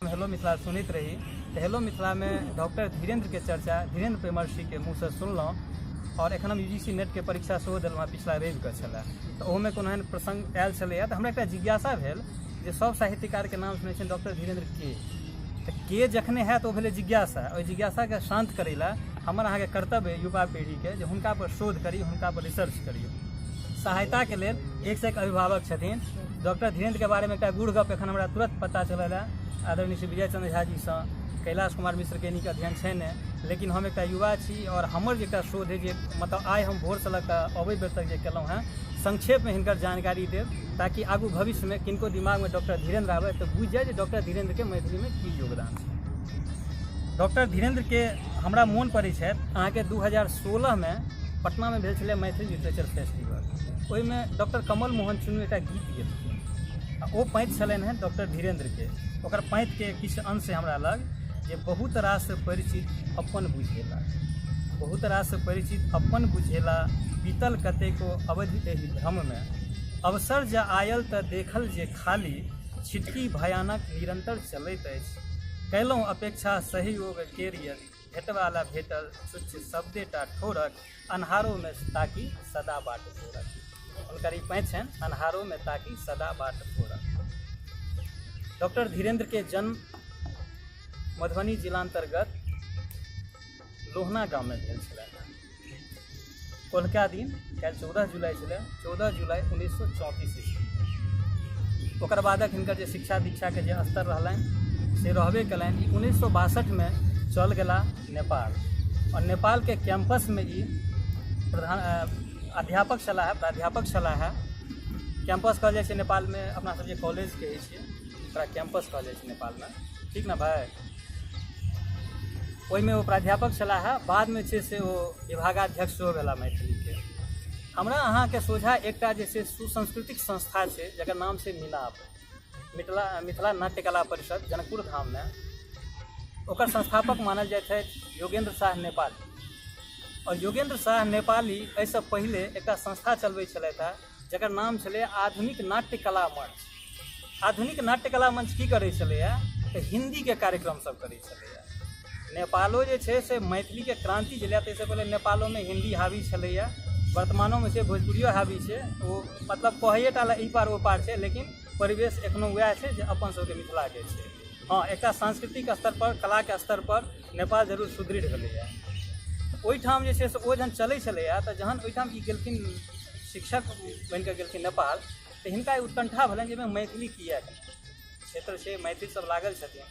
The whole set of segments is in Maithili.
हेलो मिथिला सुनैत रही तऽ हेलो मिथिलामे डॉक्टर धीरेन्द्रके चर्चा धीरेन्द्र प्रेमर्षिके मुँहसँ सुनलहुँ। आओर एखन हम UGC नेटके परीक्षा सेहो देलहुँ हँ, पिछला रविके छलए, तऽ ओहोमे कोनो एहन प्रसङ्ग आयल छलैए। तऽ हमरा एकटा जिज्ञासा भेल जे सब साहित्यकारके नाम सुनै छियनि, डॉक्टर धीरेन्द्र के तऽ के जखने हैत ओ भेलै जिज्ञासा। ओहि जिज्ञासाके शान्त करै लए हमर अहाँके कर्तव्य युवा पीढ़ीके जे हुनका पर शोध करी, हुनका पर रिसर्च करियौ। सहायताके लेल एकसँ एक अभिभावक छथिन। डॉक्टर धीरेन्द्रके बारेमे एकटा गूढ़ गप एखन हमरा तुरंत पता चलल है आदरणीय श्री विजय चंद्र झा जीसँ। कैलाश कुमार मिश्रके नीक अध्ययन छै ने, लेकिन हम एकटा युवा छी और हमर जे एकटा शोध है जे मतलब आइ हम भोरसँ लऽ कऽ अबै बेर तक जे केलहुँ हेँ, संक्षेपमे हिनकर जानकारी देब ताकि आगू भविष्यमे किनको दिमागमे डॉक्टर धीरेन्द्र आबै तऽ बुझि जाय जे डॉक्टर धीरेन्द्रके मैथिलीमे की योगदान छै। डॉक्टर धीरेन्द्रके हमरा मोन पड़ै छथि अहाँके 2016मे पटनामे भेल छलै मैथिली लिटरेचर फेस्टिवल, ओहिमे डॉक्टर कमल मोहन चुन्नू एकटा गीत गेलखिन आ ओ पाँति छलनि हेँ डॉक्टर धीरेन्द्रके। ओकर पाँतिके किछु अंश हमरा लग जे बहुत रास परिचित अपन बुझेला, बहुत रास परिचित अपन बुझेला, बीतल कतेको अवधि एहि भ्रममे, अवसर जँ आयल तऽ देखल जे खाली छिटकी भयानक निरन्तर चलैत अछि, कयलहुँ अपेक्षा सहयोग केर यदि भेटबा लए भेटल छुच्छ शब्देटा ठोरक, अन्हारोमे ताकी सदा बाट भोरक। हुनकर ई पाँति छनि, अन्हारोमे ताकी सदा बाट भोरक। डॉक्टर धीरेन्द्रके जन्म मधुबनी जिलान्तर्गत लोहना गाममे भेल छलनि। कोलका दिन काल्हि 14 जुलाई छलै, 14 जुलाई 1934 ईस्वी। ओकर बादक हिनकर जे शिक्षा दीक्षाके जे स्तर रहलनि से रहबे कयलनि। ई 1962मे चल गेला नेपाल और नेपालके कैंपसमे ई प्रधान अध्यापक छलाह है, प्राध्यापक छलाह है। कैंपस कहल जाइ छै नेपालमे, अपना सब जे कॉलेज कहै छियै ओकरा कैंपस कहल जाइ छै नेपालमे, ठीक ने भाइ? ओहिमे ओ प्राध्यापक छलाह है, बादमे छै से ओ विभागाध्यक्ष सेहो भेला मैथिलीके। हमरा अहाँके सोझा एकटा जे छै सुसंस्कृतिक संस्था छै जकर नाम छै मिलाप, मिथिला नाट्यकला परिषद जनकपुर धाममे। ओकर संस्थापक मानल जाइत छथि योगेंद्र शाह नेपाली। और योगेंद्र शाह नेपाली एहिसँ पहिले एकटा संस्था चलबै छलथि हेँ जकर नाम छलै आधुनिक नाट्यकला मंच। आधुनिक नाट्यकला मंच की करै छलैए तऽ हिन्दीके कार्यक्रम सब करै छलैए। नेपालो जे छै से मैथिलीके क्रान्ति छलैए, ताहिसँ पहिले नेपालोमे हिन्दी हावी छलैए, वर्तमानोमे छै, भोजपुरियो हावी छै। ओ मतलब कहैएटा लए ई पार ओ पार छै, लेकिन परिवेश एखनो वएह छै जे अपन सबके मिथिलाके छै। हँ, एकटा सांस्कृतिक स्तरपर, कलाके स्तरपर नेपाल जरूर सुदृढ़ भेलैए। ओहिठाम जे छै से ओ जहन चलै छलैए तऽ जहन ओहिठाम ई गेलखिन शिक्षक बनिकऽ गेलखिन नेपाल, तऽ हिनका ई उत्कण्ठा भेलनि जे एहिमे मैथिली किएक नहि, क्षेत्र छै, मैथिल सब लागल छथिन।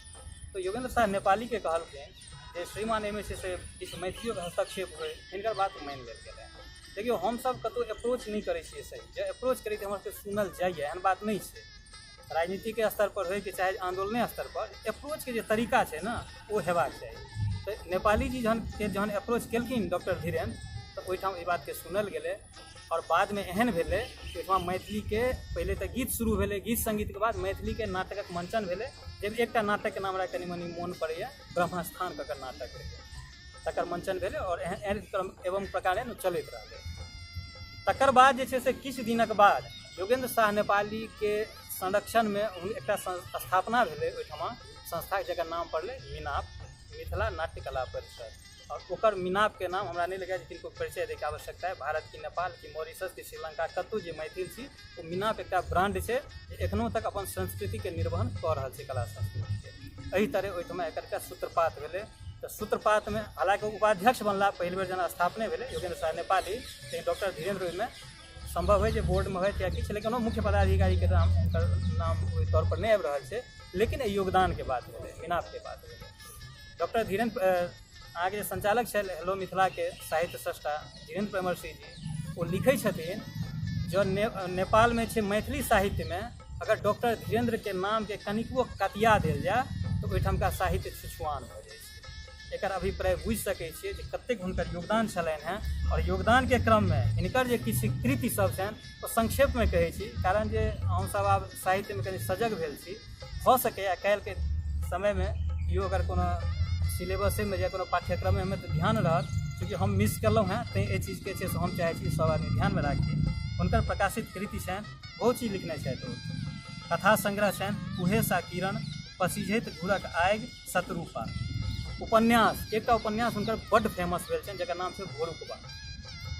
तऽ योगेंद्र शाह नेपालीके कहलखिन जे श्रीमान एहिमे छै से किछु मैथिलियोके हस्तक्षेप होइ। हिनकर बात मानि लेल गेलै। देखियौ, हमसब कतहु अप्रोच नहि करै छियै सही, जे अप्रोच करै तऽ हमर सबके सुनल जाइए, एहन बात नहि छै। राजनीतिके स्तरपर होइ कि चाहे आन्दोलने स्तरपर, अप्रोचके जे तरीका छै ने ओ हेबाक चाही। तऽ नेपाली जी जहन अप्रोच केलखिन डॉक्टर धीरेन्द्र, तऽ ओहिठाम एहि बातके सुनल गेलै और बादमे एहन भेलै कि ओहिठाम मैथिलीके पहिले तऽ गीत शुरू भेलै, गीत सङ्गीतके बाद मैथिलीके नाटकक मञ्चन भेलै। जाहिमे एकटा नाटकके नाम हमरा कनि मनि मोन पड़ैए, ब्रह्मस्थान कऽ कऽ नाटक रहै, तकर मञ्चन भेलै और एहन क्रम एवं प्रकारेण चलैत रहलै। तकर बाद जे छै से किछु दिनक बाद योगेंद्र शाह नेपालीके संरक्षणमे एकटा स्थापना भेलै ओहिठमा संस्था, जकर नाम पड़लै मिनाप, मिथिला नाट्यकला परिषद। और ओकर मिनापके नाम हमरा नहि लगैए जे किनको परिचय दैके आवश्यकता है। भारत की नेपाल की मॉरिशस की श्रीलंका कतहु जे मैथिल छी, ओ मिनाप एकटा ब्रांड छै जे एखनो तक अपन संस्कृतिके निर्वहन कऽ रहल छै, कला संस्कृतिके। एहि तरहे ओहिठमा एकर एकटा सूत्रपात भेलै। तऽ सूत्रपातमे हालाँकि उपाध्यक्ष बनला पहिल बेर जेना स्थापने भेलै योगेंद्र शाह नेपाली, लेकिन डॉक्टर धीरेन्द्र ओहिमे सम्भव होइ जे बोर्डमे होइत या किछु, लेकिन ओ मुख्य पदाधिकारीके नाम हुनकर नाम ओहि तौरपर नहि आबि रहल छै, लेकिन एहि योगदानके बात भेलै, मिनापके बात भेलै। डॉक्टर धीरेन्द्र अहाँके जे संचालक छथि हेलो मिथिलाके साहित्य स्रष्टा धीरेन्द्र प्रेमर्षि जी, ओ लिखै छथिन जँ नेपालमे छै मैथिली साहित्यमे अगर डॉक्टर धीरेन्द्रके नामके कनिकबो कतिया देल जाय तऽ ओहिठामका साहित्य छुछुआन भऽ जाइ छै। एकर अभिप्राय बुझि सकै छियै जे कतेक हुनकर योगदान छलनि हेँ। आओर योगदानके क्रममे हिनकर जे किछु कृति सब छनि ओ संक्षेपमे कहै छी, कारण जे हमसब आब साहित्यमे कनि सजग भेल छी। भऽ सकैए काल्हिके समयमे केओ अगर कोनो सिलेबसेमे या कोनो पाठ्यक्रमेमे तऽ ध्यान रहत, चूँकि हम मिस केलहुँ हेँ तैँ एहि चीजके छै से हम चाहै छी सब आदमी ध्यानमे राखी। हुनकर प्रकाशित कृति छनि, बहुत चीज लिखने छथि ओ। कथा संग्रह छनि कुहेसा किरण, पसिझैत घूरक आगि, शतरूपा। उपन्यास, एकटा उपन्यास हुनकर बड्ड फेमस भेल छनि जकर नाम छै भोरुकबा।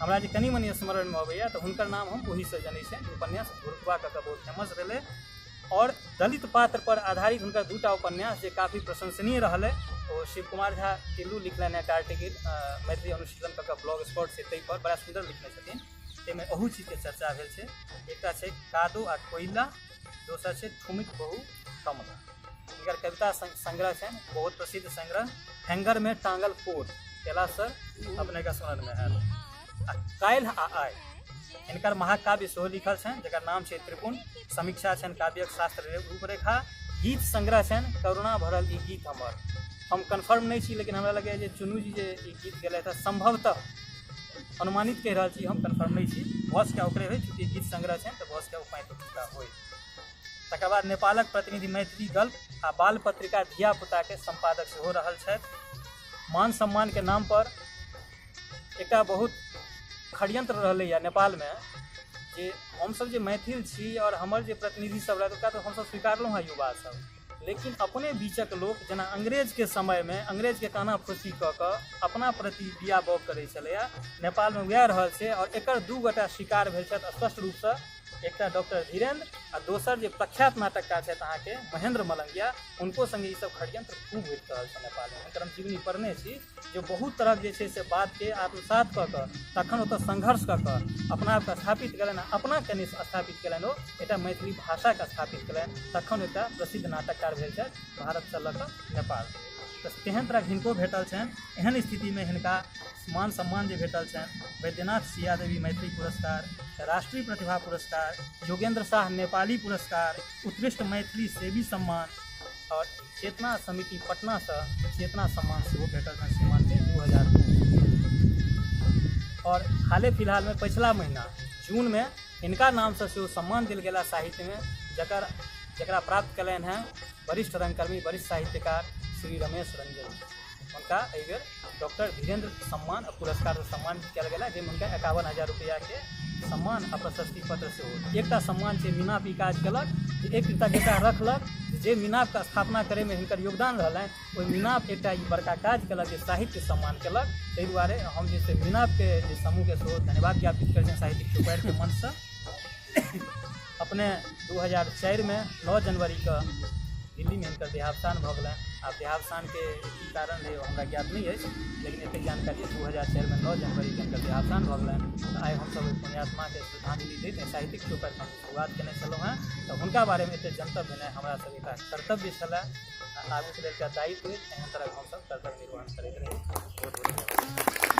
हमरा जे कनि मनि स्मरणमे अबैए तऽ हुनकर नाम हम ओहीसँ जनै छियनि। उपन्यास भोरुकबा कऽ कऽ बहुत फेमस भेलै। आओर दलित पात्रपर आधारित हुनकर 2टा उपन्यास जे काफी प्रशंसनीय रहलै, ओ शिव कुमार झा टिल्लू लिखलनि हेँ आर्टिकल मैथिली अनुशीलन कऽ कऽ ब्लॉग स्पॉट छै ताहिपर बड़ा सुन्दर लिखने छथिन, ताहिमे अहू चीजके चर्चा भेल छै। एकटा छै कादो आ कोयला, दोसर छै ठुमिक बहु कमला। हिनकर कविता संग्रह छनि बहुत प्रसिद्ध संग्रह हैंगरमे टाँगल कोट, कैलाश सर अपनेके स्मरणमे आयल। आ काल्हि आ आइ हिनकर महाकाव्य सेहो लिखल छनि जकर नाम छै त्रिपुण। समीक्षा छनि काव्यक शास्त्र रूपरेखा। गीत संग्रह छनि करुणा भरल ई गीत हमर। हम कन्फर्म नहि छी लेकिन हमरा लगैए जे चुनू जी जे ई गीत गेलथि हँ सम्भवतः अनुमानित कहि रहल छी, हम कन्फर्म नहि छी, भऽ सकै ओकरे होइ, चूँकि गीत संग्रह छनि तऽ भऽ सकै ओ पाँति हुनका होइ। तकर बाद नेपालक प्रतिनिधि मैथिली गल्प आ बाल पत्रिका धियापुताके सम्पादक सेहो रहल छथि। मान सम्मानके नामपर एकटा बहुत षड्यंत्र रहलैए नेपालमे जे हमसब जे मैथिल छी और हमर जे प्रतिनिधि सब रहै ओकरा तऽ हमसब स्वीकारलहुँ हँ युवा सब, लेकिन अपने बीचक लोक जेना अंग्रेजके समयमे अंग्रेजके काना फूसी कऽ कऽ अपना प्रति बिया बाउग करै छलैए, नेपालमे वएह रहल छै। और एकर 2 गोटा शिकार भेल छथि स्पष्ट रूपसँ, एकटा डॉक्टर धीरेन्द्र आ दोसर जे प्रख्यात नाटककार छथि अहाँके महेंद्र मलंगिया, हुनको सङ्गे ईसब षड्यंत्र खूब होइत रहल छै नेपालमे। हुनकर हम जीवनी पढ़ने छी जे बहुत तरहक जे छै से बातके आत्मसात कऽ कऽ तखन ओतऽ संघर्ष कऽ कऽ अपना आपके स्थापित कयलनि, अपनाके नहि स्थापित कयलनि, ओ एकटा मैथिली भाषाके स्थापित कयलनि, तखन एकटा प्रसिद्ध नाटककार भेल छथि भारतसँ लऽ कऽ नेपाल। तऽ तेहन तरहक हिनको भेटल छनि। एहन स्थितिमे हिनका मान सम्मान जे भेटल छनि, वैद्यनाथ सिया देवी मैथिली पुरस्कार, राष्ट्रीय प्रतिभा पुरस्कार, योगेंद्र शाह नेपाली पुरस्कार, उत्कृष्ट मैथिली सेवी सम्मान और चेतना समिति पटनासँ चेतना सम्मान सेहो भेटल छनि श्रीमानके 2002। और हाले फिलहालमे पछिला महीना जूनमे हिनका नामसँ सेहो सम्मान देल गेला साहित्यमे, जकरा प्राप्त कयलनि हेँ वरिष्ठ रंगकर्मी वरिष्ठ साहित्यकार श्री रमेश रंजन। हुनका एहिबेर डॉक्टर धीरेन्द्र सम्मान आ पुरस्कारसँ सम्मानित कयल गेला, जाहिमे हुनका 51,000 रुपैआके सम्मान आ प्रशस्ति पत्र सेहो। एकटा सम्मान छै मिनाप ई काज केलक जे एक कृतज्ञता रखलक जे मिनापके स्थापना करैमे हिनकर योगदान रहलनि, ओहि मिनाप एकटा ई बड़का काज केलक जे साहित्य सम्मान केलक। ताहि दुआरे हम जे छै मिनापके जे समूहके सेहो धन्यवाद ज्ञापित करै छियनि साहित्यिक चौपाड़िके मंचसँ। अपने 2004मे 9 जनवरीके दिल्लीमे हिनकर देहावसान भऽ गेलनि। आब देहावसानके की कारण रहै ओ हमरा ज्ञात नहि अछि, लेकिन एतेक जानकारी 2004मे 9 जनवरीके हिनकर देहावसान भऽ गेलनि। तऽ आइ हमसब ओहि पुण्यात्माके श्रद्धांजलि दैत साहित्यिक चौपाड़िके हम शुरुआत केने छलहुँ हेँ, तऽ हुनका बारेमे एतेक जनतब देनाइ हमरा सबके एकटा कर्तव्य छलए आ आगूके लेल एकटा दायित्व अछि। एहन तरहक हमसब कर्तव्य निर्वहन करैत रही। बहुत बहुत धन्यवाद।